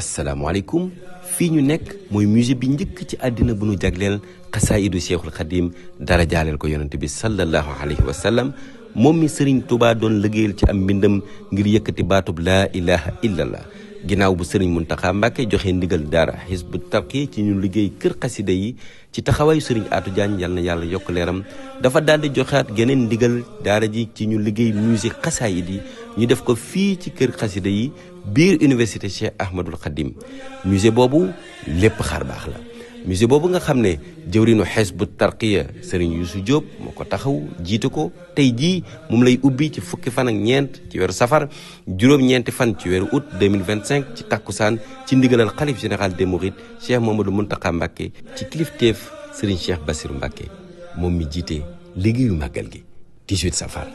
asalaamaaleykum fii ñu nekk mooy musée bi njëkk ci àddina bu nu jagleel xasaayidu Cheikhul Khadim dara jaaleel ko yonent bi sallallahu alayhi wa sallam moom mi Serigne Touba doon liggéeyal ci am mbindam ngir yëkkati baatub laa ilaha illallah ginnaaw bu Serigne Mountakha Mbacké joxe ndigal daara Hizbut Tarqiyyah ci ñu liggéey kër xasida yi ci taxawaayu Serigne Atou Diagne yal na yàlla yokk leeram dafa daal di joxaat geneen ndigal daara ji ci ñu liggéey musée xasaayid yi ñu def ko fii ci kër xasida yi biir université Cheikh Ahmadul Khadim musée boobu lépp xar baax la musée boobu nga xam ne jëwriñu Hizbut Tarqiyyah Serigne Youssou Diop moo ko taxaw jiite ko tey jii moom lay ubbi ci fukki fan ak ñeent ci weeru safar juróom-ñeenti fan ci weeru août 2025 ci takkusaan ci ndigalal xalif général des mourides Cheikh Mamadou Mountakha Mbacké ci kilifteef Serigne Cheikh Bassirou Mbacké moom mi jiite liggéeyu màggal gi 18 safar